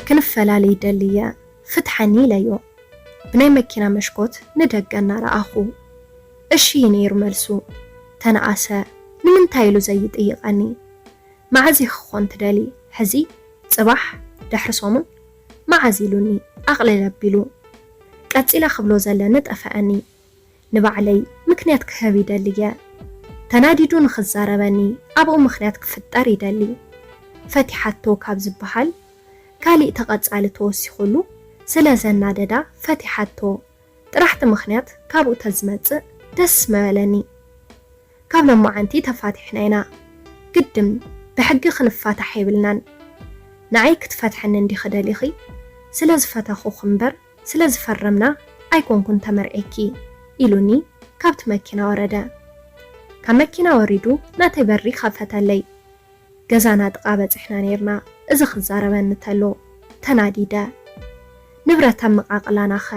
ክንፈላለ ይደሊ እየ፣ ፍትሓኒ ኢለዮ። ብናይ መኪና መሽኮት ንደገ እናረኣኹ። እሺ እዩ ነይሩ መልሱ። ተነኣሰ። ንምንታይ ኢሉ ዘይጥይቐኒ? መዓዝ ኢኺ ክኾን ትደሊ? ሕዚ? ጽባሕ? ድሕሪ ሰሙን? መዓዝ ኢሉኒ ኣቕልል ኣቢሉ። ቀጺለ ክብሎ ዘለኒ ጠፈኣኒ። ንባዕለይ ምኽንያት ክህብ ይደሊ እየ። ተናዲዱ ንኽዛረበኒ ኣብኡ ምኽንያት ክፍጠር ይደሊ። ፈቲሓቶ ካብ ዝበሃል ካሊእ ተቐጻሊ ተወሲኹሉ ስለ ዘናደዳ ፈቲሓቶ ጥራሕቲ ምኽንያት ካብኡ ተዝመጽእ ደስ ምበለኒ። ካብ ሎማዓንቲ ተፋቲሕና ኢና። ግድም ብሕጊ ክንፋታሕ የብልናን። ንዓይ ክትፈትሕኒ እንዲኺ ደሊኺ? ስለ ዝፈተኹኺ እምበር ስለ ዝፈረምና ኣይኮንኩን ተመርዔኪ ኢሉኒ ካብቲ መኪና ወረደ። ካብ መኪና ወሪዱ ናተይ በሪ ከፈተለይ። ገዛና ጥቓ በጺሕና ኔርና። እዚ ክዛረበኒ ተሎ ተናዲደ። ንብረት ኣመቓቕላናኸ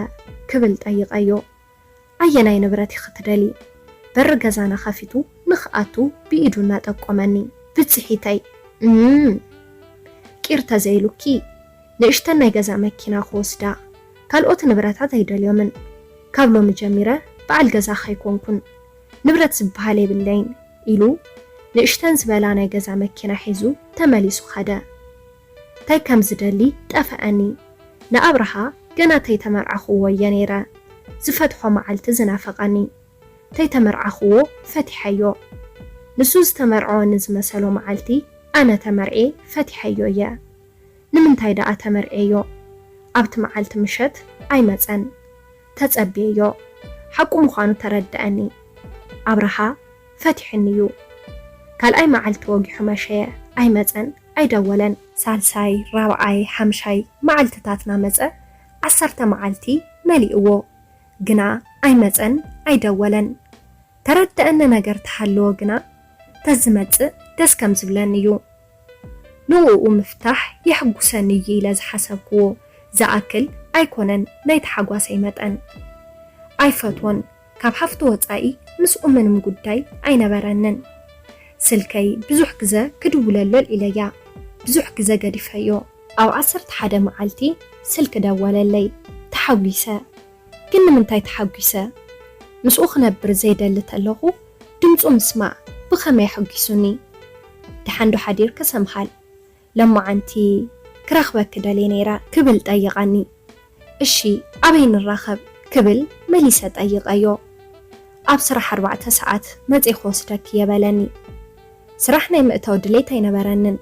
ክብል ጠይቐዮ። ኣየናይ ንብረት ኢኺ ትደሊ? በሪ ገዛና ከፊቱ ንኽኣቱ ብኢዱ እናጠቆመኒ። ብጽሒተይ እም ቂር ተዘይሉኪ ንእሽተን ናይ ገዛ መኪና ክወስዳ ካልኦት ንብረታት ኣይደልዮምን። ካብ ሎሚ ጀሚረ በዓል ገዛ ከይኮንኩን ንብረት ዝበሃል የብለይን ኢሉ ንእሽተን ዝበላ ናይ ገዛ መኪና ሒዙ ተመሊሱ ኸደ። እንታይ ከም ዝደሊ ጠፈኣኒ። ንኣብርሃ ገና ተይተመርዓኹዎ እየ ነይረ ዝፈትሖ መዓልቲ ዝናፈቐኒ። ተይተመርዓኹዎ ፈቲሐዮ። ንሱ ዝተመርዐወኒ ዝመሰሎ መዓልቲ ኣነ ተመርዕየ ፈቲሐዮ እየ። ንምንታይ ደኣ ተመርዕየዮ? ኣብቲ መዓልቲ ምሸት ኣይመጸን። ተጸብየዮ። ሓቁ ምዃኑ ተረድኣኒ። ኣብርሃ ፈቲሕኒ እዩ። ካልኣይ መዓልቲ ወጊሑ መሸየ። ኣይመጸን፣ ኣይደወለን። ሳልሳይ፣ ራብዓይ፣ ሓምሻይ መዓልትታትና መጸ። ዓሰርተ መዓልቲ መሊእዎ። ግና ኣይመጸን፣ ኣይደወለን። ተረድኣኒ ነገር ተሃለወ ግና ተዝመጽእ ደስ ከም ዝብለኒ እዩ። ንእኡ ምፍታሕ የሕጉሰኒ እዩ ኢለ ዝሓሰብክዎ ዝኣክል ኣይኮነን ናይ ተሓጓሰይ መጠን። ኣይፈትዎን፣ ካብ ሃፍቲ ወጻኢ ምስኡ ምንም ጉዳይ ኣይነበረንን። ስልከይ ብዙሕ ግዘ ክድውለሉ ኣልዒለያ፣ ብዙሕ ግዘ ገዲፈዮ። ኣብ ዓሰርተ ሓደ መዓልቲ ስልኪ ደወለለይ፣ ተሓጒሰ። ግን ንምንታይ ተሓጒሰ? ምስኡ ክነብር ዘይደሊ ተለኹ ድምጹ ምስማዕ ብኸመይ ኣሐጒሱኒ? ደሓን ዶ ሓዲርኪ ሰምሃል? ሎማዓንቲ ክረኽበኪ ደልየ ነይረ ክብል ጠየቐኒ። እሺ ኣበይ ንራኸብ ክብል መሊሰ ጠይቐዮ። ኣብ ስራሕ ኣርባዕተ ሰዓት መጺኤ ክወስደኪ እየ በለኒ። ስራሕ ናይ ምእታው ድሌት ኣይነበረንን።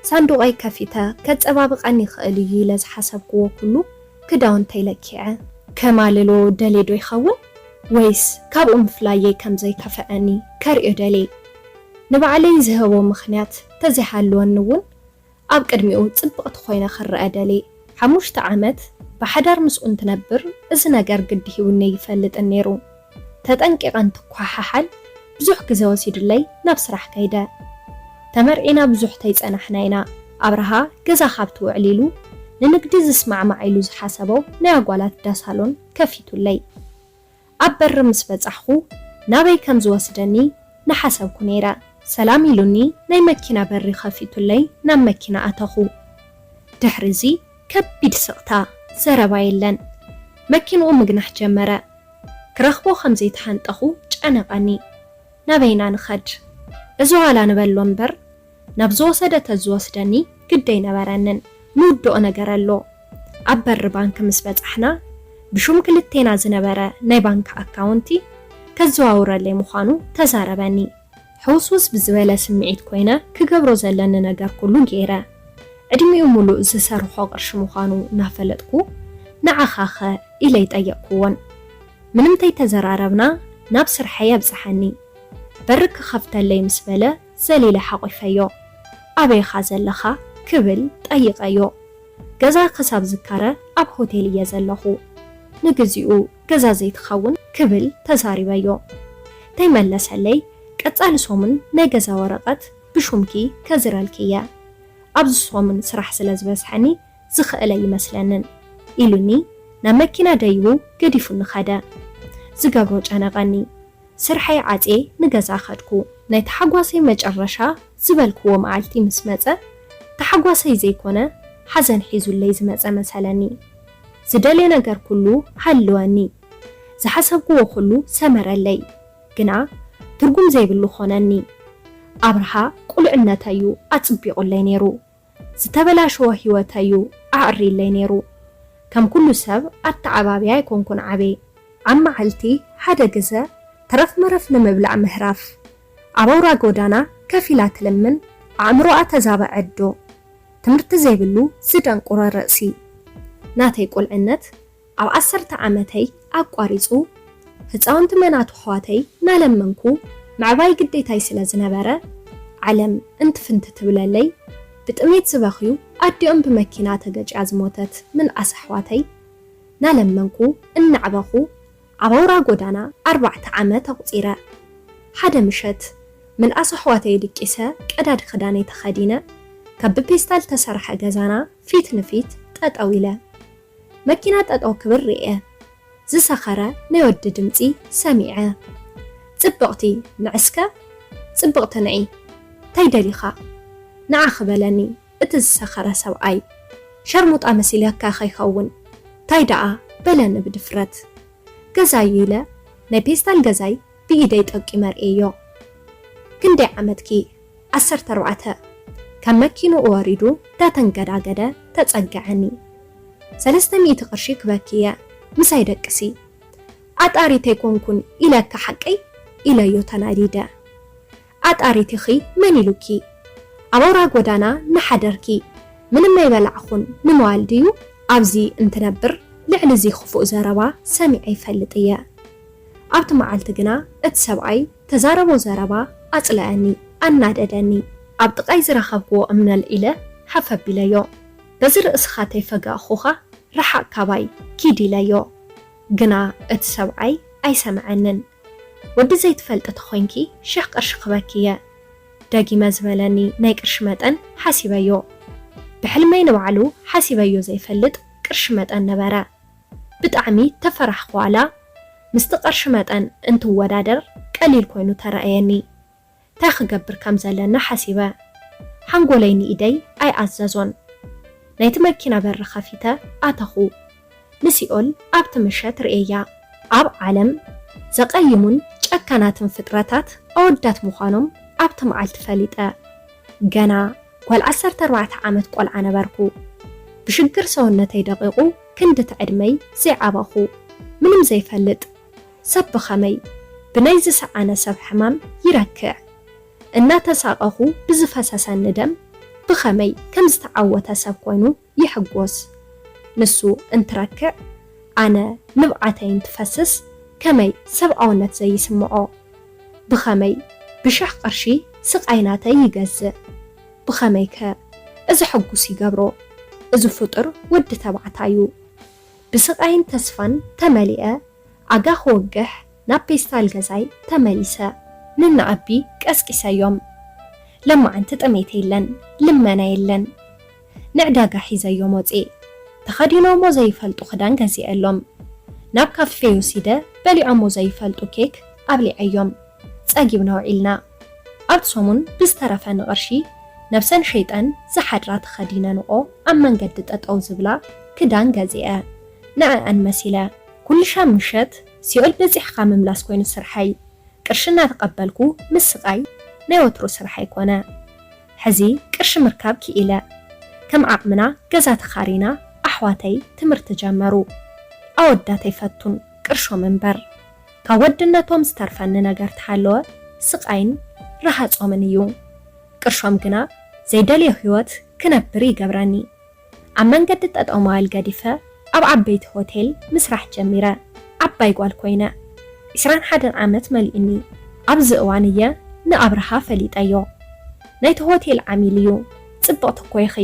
ሳንዱቐይ ከፊተ ከጸባብቐኒ ይኽእል እዩ ኢለ ዝሓሰብክዎ ኩሉ ክዳውንተይ ለኪዐ። ከማልሎ ደልየ ዶ ይኸውን? ወይስ ካብኡ ምፍላየይ ከም ዘይከፍኣኒ ከርእዮ ደልየ? ንባዕለይ ዝህቦ ምኽንያት ተዘይሃልወኒ እውን ኣብ ቅድሚኡ ጽብቕቲ ኮይነ ክረኣ ደልየ። ሓሙሽተ ዓመት ብሓዳር ምስኡ እንትነብር እዚ ነገር ግዲ ሂቡኒ ኣይፈልጥን ነይሩ። ተጠንቂቐ እንትኳሓሓል ብዙሕ ግዘ ወሲዱለይ ናብ ስራሕ ከይደ። ተመርዒና ብዙሕ ተይጸናሕና ኢና ኣብርሃ ገዛ ካብቲ ውዕል ኢሉ ንንግዲ ዝስማዕማዕ ኢሉ ዝሓሰቦ ናይ ኣጓላት ዳሳሎን ከፊቱለይ። ኣብ በሪ ምስ በጻሕኹ ናበይ ከም ዝወስደኒ እናሓሰብኩ ነይረ። ሰላም ኢሉኒ ናይ መኪና በሪ ከፊቱለይ ናብ መኪና ኣተኹ። ድሕሪ እዚ ከቢድ ስቕታ፣ ዘረባ የለን። መኪንኡ ምግናሕ ጀመረ። ክረኽቦ ከም ዘይተሃንጠኹ ጨነቐኒ። ናበይና ንኸድ? እዚ ዋላ ንበሎ እምበር ናብ ዝወሰደ ተዝወስደኒ ግዲ ኣይነበረንን። ንውድኦ ነገር ኣሎ። ኣብ በሪ ባንክ ምስ በጻሕና ብሹም ክልቴና ዝነበረ ናይ ባንክ ኣካውንቲ ከዘዋውረለይ ምዃኑ ተዛረበኒ። ሕውስውስ ብዝበለ ስምዒት ኮይነ ክገብሮ ዘለኒ ነገር ኩሉ ገይረ። ዕድሚኡ ሙሉእ ዝሰርሖ ቅርሺ ምዃኑ እናፈለጥኩ ንዓኻኸ ኢለ ኣይጠየቕክዎን። ምንም ተይተዘራረብና ናብ ስርሐይ ኣብጽሓኒ። በሪ ክኸፍተለይ ምስ በለ ዘሊለ ሓቒፈዮ። ኣበይኻ ዘለኻ ክብል ጠይቐዮ። ገዛ ክሳብ ዝካረ ኣብ ሆቴል እየ ዘለኹ። ንግዚኡ ገዛ ዘይትኸውን ክብል ተዛሪበዮ። ተይመለሰለይ ቀጻሊ ሰሙን ናይ ገዛ ወረቐት ብሹምኪ ከዝረልኪ እየ። ኣብዚ ሰሙን ስራሕ ስለ ዝበዝሐኒ ዝኽእል ኣይመስለንን ኢሉኒ ናብ መኪና ደይቡ ገዲፉኒ ኸደ። ዝገብሮ ጨነቐኒ። ስርሐይ ዓጽየ ንገዛ ኸድኩ። ናይ ተሓጓሰይ መጨረሻ ዝበልክዎ መዓልቲ ምስ መጸ፣ ተሓጓሰይ ዘይኮነ ሓዘን ሒዙለይ ዝመጸ መሰለኒ። ዝደልየ ነገር ኩሉ ሃልወኒ። ዝሓሰብክዎ ኩሉ ሰመረለይ። ግና ትርጉም ዘይብሉ ኾነኒ። ኣብርሃ ቁልዕነተዩ ኣጽቢቑለይ ነይሩ። ዝተበላሸወ ህይወተዩ ኣዕሪለይ ነይሩ። ከም ኩሉ ሰብ ኣተዓባብያ ኣይኮንኩን ዓብየ። ኣብ መዓልቲ ሓደ ግዘ ተረፍ መረፍ ንምብላዕ ምህራፍ። ኣብ ኣውራ ጎዳና ከፊላ ትልምን ኣእምሮኣ ተዛበዐ ኣዶ። ትምህርቲ ዘይብሉ ዝደንቁረ ርእሲ። ናተይ ቁልዕነት ኣብ ዓሰርተ ዓመተይ ኣቋሪጹ ህፃውንቲ መናቱ ኣሕዋተይ ናለመንኩ ምዕባይ ግዴታይ ስለ ዝነበረ ዓለም እንትፍንቲ ትብለለይ ብጥሜት ዝበኽዩ ኣዲኦም ብመኪና ተገጭያ ዝሞተት ምንኣስ ኣሕዋተይ ናለመንኩ እናዕበኹ ኣብ ኣውራ ጎዳና ኣርባዕተ ዓመት ኣቑጺረ። ሓደ ምሸት ምንኣስ ኣሕዋተይ ድቂሰ ቀዳድ ክዳነይ ተኸዲነ ካብ ብፔስታል ተሰርሐ ገዛና ፊት ንፊት ጠጠው ኢለ። መኪና ጠጠው ክብል ርእየ። ዝሰኸረ ናይ ወዲ ድምጺ ሰሚዐ። ጽብቕቲ ንዕስከ ጽብቕቲ ንዒ ታይ ደሊኻ ንዓ ክበለኒ እቲ ዝሰኸረ ሰብኣይ። ሸርሙጣ መሲለካ ከይኸውን ታይ ደኣ በለኒ ብድፍረት። ገዛዩ ኢለ ናይ ፔስታል ገዛይ ብኢደይ ጠቂመ ርእየዮ። ክንደይ ዓመትኪ? ዓሰርተ ኣርባዕተ። ካብ መኪንኡ ወሪዱ ዳተንገዳገደ ተጸግዐኒ። ሰለስተ ሚእቲ ቅርሺ ክበኪ እየ ምሳይ ደቅሲ። ኣጣሪት ኣይኮንኩን ኢለካ ሓቀይ ኢለዮ ተናዲደ። ኣጣሪት ኢኺ መን ኢሉኪ? ኣብ ኣውራ ጎዳና እናሓደርኪ ምንም ኣይበላዕኹን ንምባል ድዩ? ኣብዚ እንትነብር ልዕሊ እዚ ክፉእ ዘረባ ሰሚዐ ይፈልጥ እየ። ኣብቲ መዓልቲ ግና እቲ ሰብኣይ ተዛረቦ ዘረባ ኣጽለኣኒ፣ ኣናደደኒ። ኣብ ጥቓይ ዝረኸብክዎ እምኒ ኣልዒለ ሓፍ ኣቢለዮ። በዚ ርእስኻ ተይፈጋእኹኻ ርሓቕ ካባይ፣ ኪድ ኢለዮ። ግና እቲ ሰብኣይ ኣይሰምዐንን። ወዲ ዘይትፈልጢ ተኾይንኪ ሽሕ ቅርሺ ክበኪ እየ። ደጊመ ዝበለኒ ናይ ቅርሺ መጠን ሓሲበዮ። ብሕልመይ ንባዕሉ ሓሲበዮ ዘይፈልጥ ቅርሺ መጠን ነበረ። ብጣዕሚ ተፈራሕኩ ዋላ ምስቲ ቅርሺ መጠን እንትወዳደር ቀሊል ኮይኑ ተረኣየኒ። ታይ ክገብር ከም ዘለኒ ሓሲበ። ሓንጎለይ ንኢደይ ኣይኣዘዞን። ናይቲ መኪና በሪ ከፊተ ኣተኹ። ንሲኦል ኣብቲ ምሸት ርእየያ። ኣብ ዓለም ዘቐይሙን ጨካናትን ፍጥረታት ኣወዳት ምዃኖም ኣብቲ መዓልቲ ፈሊጠ። ገና ጓል ዓሰርተ ኣርባዕተ ዓመት ቆልዓ ነበርኩ። ብሽግር ሰውነተይ ደቒቑ ክንድቲ ዕድመይ ዘይዓበኹ። ምንም ዘይፈልጥ ሰብ ብኸመይ ብናይ ዝሰኣነ ሰብ ሕማም ይረክዕ? እናተሳቐኹ ብዝፈሰሰኒ ደም ብኸመይ ከም ዝተዓወተ ሰብ ኮይኑ ይሕጎስ? ንሱ እንትረክዕ ኣነ ንብዓተይ እንትፈስስ ከመይ ሰብኣውነት ዘይስምዖ? ብኸመይ ብሽሕ ቅርሺ ስቓይ ናተይ ይገዝእ? ብኸመይከ እዚ ሕጉስ ይገብሮ? እዚ ፍጡር ወዲ ተባዕታይ እዩ። ብስቓይን ተስፋን ተመሊአ ኣጋ ክወግሕ ናብ ፔስታል ገዛይ ተመሊሰ። ንናኣቢ ቀስቂሰዮም። ለማዓንቲ ጥሜት የለን፣ ልመና የለን። ንዕዳጋ ሒዘዮም ወፅኤ። ተኸዲኖሞ ዘይፈልጡ ክዳን ገዚኤሎም። ናብ ካፌ ወሲደ በሊዖሞ ዘይፈልጡ ኬክ ኣብሊዐዮም። ፀጊብና ውዒልና። ኣብቲ ሰሙን ብዝተረፈኒ ቅርሺ ነብሰን ሸይጠን ዝሓድራ ተኸዲነንኦ ኣብ መንገዲ ጠጠው ዝብላ ክዳን ገዚኤ ንዐኣን መሲለ። ኩሉ ሻም ምሸት ሲኦል በፂሕኻ ምምላስ ኮይኑ ስርሐይ። ቅርሺ እናተቐበልኩ ምስቓይ ናይ ወትሩ ስርሐይ ኮነ። ሕዚ ቅርሺ ምርካብ ክኢለ። ከም ዓቕምና ገዛ ተኻሪና ኣሕዋተይ ትምህርቲ ጀመሩ። ኣወዳት ኣይፈቱን ቅርሾም እምበር። ካብ ወድነቶም ዝተርፈኒ ነገር ተሃለወ ስቓይን ረሃፆምን እዩ። ቅርሾም ግና ዘይደልዮ ህይወት ክነብር ይገብረኒ። ኣብ መንገዲ ጠጠው ምባል ገዲፈ ኣብ ዓበይቲ ሆቴል ምስራሕ ጀሚረ። ዓባይ ጓል ኮይነ። ዕስራን ሓደን ዓመት መሊኡኒ። ኣብዚ እዋን እየ ንኣብርሃ ፈሊጠዮ። ናይቲ ሆቴል ዓሚል እዩ። ጽብቕቲ እኮ ኢኺ።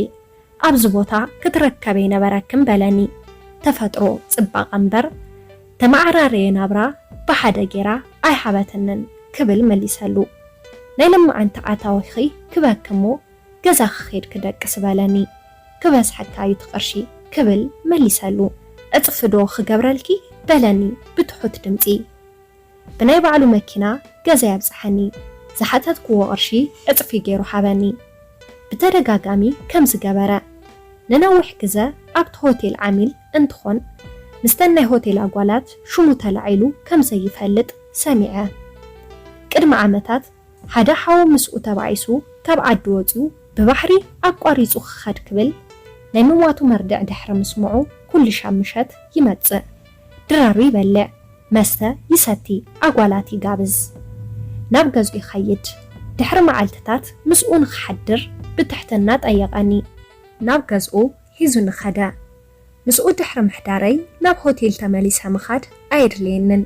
ኣብዚ ቦታ ክትረከቢ ኣይነበረክን በለኒ። ተፈጥሮ ጽባቐ እምበር ተመዓራረየ ናብራ ብሓደ ጌራ ኣይሃበትንን ክብል መሊሰሉ። ናይ ለማዓንቲ ኣታዊኺ ክበኪ እሞ ገዛ ክኸይድ ክደቅስ በለኒ። ክበዝሐካ እዩ እቲ ቅርሺ ክብል መሊሰሉ። ዕጽፊ ዶ ክገብረልኪ በለኒ ብትሑት ድምጺ። ብናይ ባዕሉ መኪና ገዛይ ኣብጽሓኒ። ዝሓተትክዎ ቅርሺ ዕጽፊ ገይሩ ሃበኒ። ብተደጋጋሚ ከምዚ ገበረ። ንነዊሕ ግዘ ኣብቲ ሆቴል ዓሚል እንትኾን፣ ምስተን ናይ ሆቴል ኣጓላት ሽሙ ተላዒሉ ከም ዘይፈልጥ ሰሚዐ። ቅድሚ ዓመታት ሓደ ሓው ምስኡ ተባኢሱ ካብ ዓዲ ወፂኡ ብባሕሪ ኣቋሪፁ ክኸድ ክብል ናይ ምሟቱ መርድዕ ድሕሪ ምስምዑ ኩሉ ሻብ ምሸት ይመፅእ። ድራሩ ይበልዕ፣ መስተ ይሰቲ፣ ኣጓላት ይጋብዝ። ናብ ገዝኡ ይኸይድ። ድሕሪ መዓልትታት ምስኡ ንክሓድር ብትሕትና ጠየቐኒ። ናብ ገዝኡ ሒዙኒ ኸደ። ምስኡ ድሕሪ ምሕዳረይ ናብ ሆቴል ተመሊሰ ምኻድ ኣየድልየንን።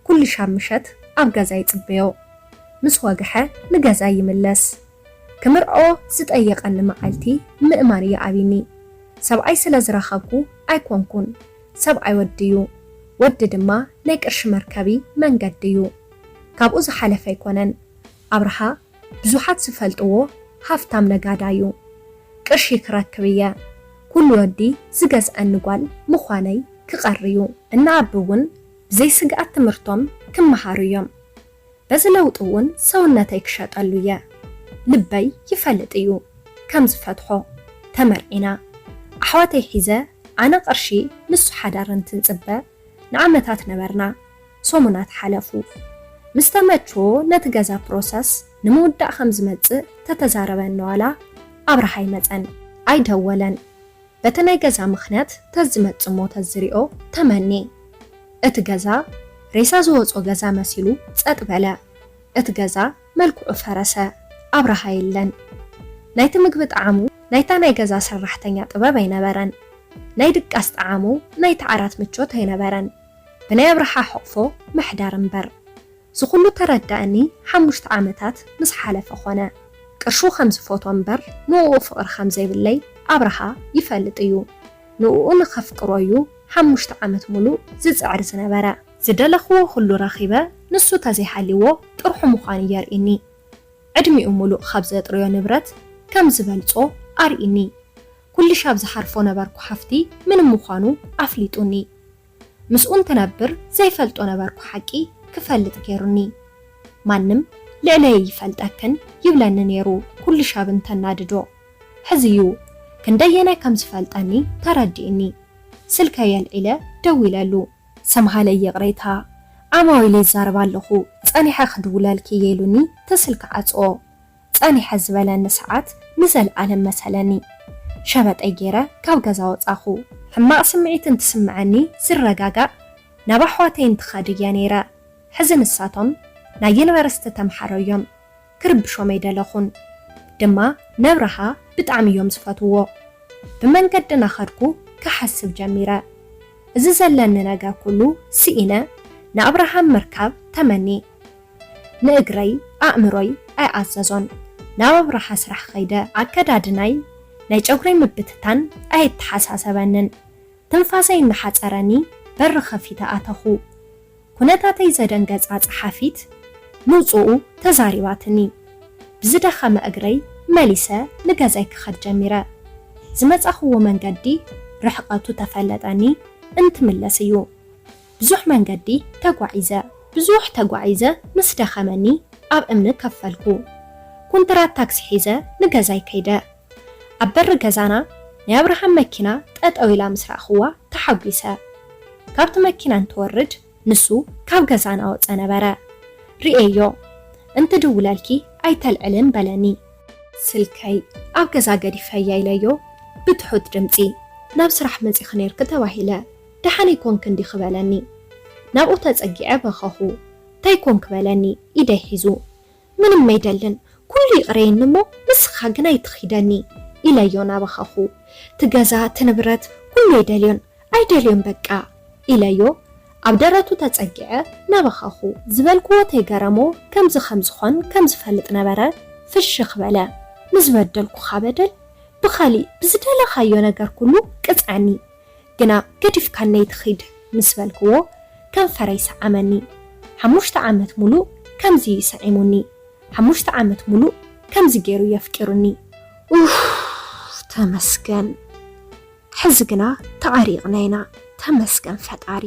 ኩሉ ሻብ ምሸት ኣብ ገዛ ይጽበዮ። ምስ ወግሐ ንገዛ ይምለስ። ክምርዖ ዝጠየቐኒ መዓልቲ ምእማን ይኣብይኒ። ሰብኣይ ስለ ዝረኸብኩ ኣይኮንኩን። ሰብኣይ ወዲ'ዩ። ወዲ ድማ ናይ ቅርሺ መርከቢ መንገዲ'ዩ። ካብኡ ዝሓለፈ ኣይኮነን። ኣብርሃ ብዙሓት ዝፈልጥዎ ሃፍታም ነጋዳይ'ዩ። ቅርሺ ክረክብ እየ። ኩሉ ወዲ ዝገዝኣኒ ጓል ምዃነይ ክቐር'ዩ። እና ኣቢ እውን ብዘይ ስግኣት ትምህርቶም ክመሃሩ እዮም። በዚ ለውጢ እውን ሰውነተይ ክሸጠሉ እየ። ልበይ ይፈልጥ እዩ ከም ዝፈትሖ። ተመርዒና። ኣሕዋተይ ሒዘ ኣነ ቅርሺ ንሱ ሓዳር እንትንጽበ ንዓመታት ነበርና። ሰሙናት ሓለፉ። ምስ ተመችዎ ነቲ ገዛ ፕሮሰስ ንምውዳእ ከም ዝመጽእ ተተዛረበኒ ዋላ ኣብርሃ ኣይመጸን፣ ኣይደወለን። በቲ ናይ ገዛ ምኽንያት ተዝመጽእ እሞ ተዝሪኦ ተመንየ። እቲ ገዛ ሬሳ ዝወጾ ገዛ መሲሉ ጸጥ በለ። እቲ ገዛ መልክዑ ፈረሰ። ኣብርሃ የለን። ናይቲ ምግቢ ጣዕሙ ናይታ ናይ ገዛ ሰራሕተኛ ጥበብ ኣይነበረን። ናይ ድቃስ ጣዕሙ ናይቲ ዓራት ምቾት ኣይነበረን። ብናይ ኣብርሃ ሕቕፎ ምሕዳር እምበር። ዝኹሉ ተረዳእኒ ሓሙሽተ ዓመታት ምስ ሓለፈ ኾነ። ቅርሹ ከም ዝፈትዎ እምበር ንእኡ ፍቕሪ ከም ዘይብለይ ኣብርሃ ይፈልጥ እዩ። ንእኡ ንኸፍቅሮ እዩ ሓሙሽተ ዓመት ሙሉእ ዝጽዕር ዝነበረ። ዝደለኽዎ ኩሉ ረኺበ ንሱ ተዘይሃልይዎ ጥርሑ ምዃኑ የርእይኒ። ዕድሚኡ ሙሉእ ካብ ዘጥረዮ ንብረት ከም ዝበልጾ ኣርእይኒ። ኩልሽ ኣብ ዝሓርፎ ነበርኩ ሃፍቲ ምንም ምዃኑ ኣፍሊጡኒ። ምስኡ እንትነብር ዘይፈልጦ ነበርኩ ሓቂ ክፈልጥ ገይሩኒ። ማንም ልዕለይ ይፈልጠክን ይብለኒ ነይሩ ኩልሽ ኣብ እንተናድዶ። ሕዚ'ዩ ክንደየናይ ከም ዝፈልጠኒ ተረዲእኒ። ስልከይ ኣልዒለ ደዊለሉ። ሰምሃለይ ይቕሬታ፣ ዓማዊለይ ይዛረብ ኣለኹ፣ ጸኒሐ ክድውለልኪ እየ ኢሉኒ ተስልኪ ዓጽዎ። ጸኒሐ ዝበለኒ ሰዓት ንዘልኣለም መሰለኒ። ሸበጠይ ገይረ ካብ ገዛ ወጻኹ። ሕማቕ ስምዒት እንትስምዐኒ ዝረጋጋእ ናብ ኣሕዋተይ እንትኸድ እየ ነይረ። ሕዚ ንሳቶም ናይ ዩኒቨርሲቲ ተምሓሮ እዮም። ክርብሾም ኣይደለኹን። ድማ ነብርሃ ብጣዕሚ እዮም ዝፈትዎ። ብመንገዲ ናኸድኩ ክሓስብ ጀሚረ። እዚ ዘለኒ ነገር ኩሉ ስኢነ ንኣብርሃም ምርካብ ተመኒ። ንእግረይ ኣእምሮይ ኣይኣዘዞን። ናብ ኣብርሃ ስራሕ ኸይደ። ኣከዳድናይ ናይ ጨጉረይ ምብትታን ኣየተሓሳሰበንን። ትንፋሰይ እናሓጸረኒ በሪ ኸፊተ ኣተኹ። ኩነታተይ ዘደንገጻ ጸሓፊት ምውጽኡ ተዛሪባትኒ። ብዝደኸመ እግረይ መሊሰ ንገዛይ ክኸድ ጀሚረ። ዝመጻኹዎ መንገዲ ርሕቐቱ ተፈለጠኒ እንትምለስ እዩ። ብዙሕ መንገዲ ተጓዒዘ። ብዙሕ ተጓዒዘ ምስ ደኸመኒ ኣብ እምኒ ከፈልኩ። ኩንትራት ታክሲ ሒዘ ንገዛይ ከይደ። ኣብ በሪ ገዛና ናይ ኣብርሃም መኪና ጠጠው ኢላ ምስ ረኣኽዋ ተሓጒሰ። ካብቲ መኪና እንትወርድ ንሱ ካብ ገዛ እናወጸ ነበረ። ርእየዮ፣ እንትድውለልኪ ኣይተልዕልን በለኒ። ስልከይ ኣብ ገዛ ገዲፈያ ኢለዮ ብትሑት ድምጺ። ናብ ስራሕ መጺኺ ነይርኪ ተባሂለ፣ ደሓን ኣይኮንክን ዲኺ በለኒ። ናብኡ ተጸጊዐ በኸኹ። እንታይ ኮንክ በለኒ ኢደይ ሒዙ። ምንም ኣይደልን፣ ኩሉ ይቕረየኒ እሞ ንስኻ ግን ኣይትኺደኒ ኢለዮ ናበኸኹ። እቲ ገዛ እቲ ንብረት ኩሉ ኣይደልዮን፣ ኣይደልዮን በቃ ኢለዮ ኣብ ደረቱ ተጸጊዐ ናበኸኹ። ዝበልክዎ ተይገረሞ ከምዚ ከም ዝኾን ከም ዝፈልጥ ነበረ ፍሽኽ በለ። ንዝበደልኩኻ በደል ብኻሊእ ብዝደለኻዮ ነገር ኩሉ ቅጽዓኒ፣ ግና ገዲፍካኒ ኣይትኺድ ምስ በልክዎ ከንፈረይ ሰዓመኒ። ሓሙሽተ ዓመት ሙሉእ ከምዚ እዩ ሰዒሙኒ። ሓሙሽተ ዓመት ሙሉእ ከምዚ ገይሩ እዩ ኣፍቂሩኒ። ኡፍ ተመስገን። ሕዚ ግና ተዓሪቕና ኢና። ተመስገን ፈጣሪ።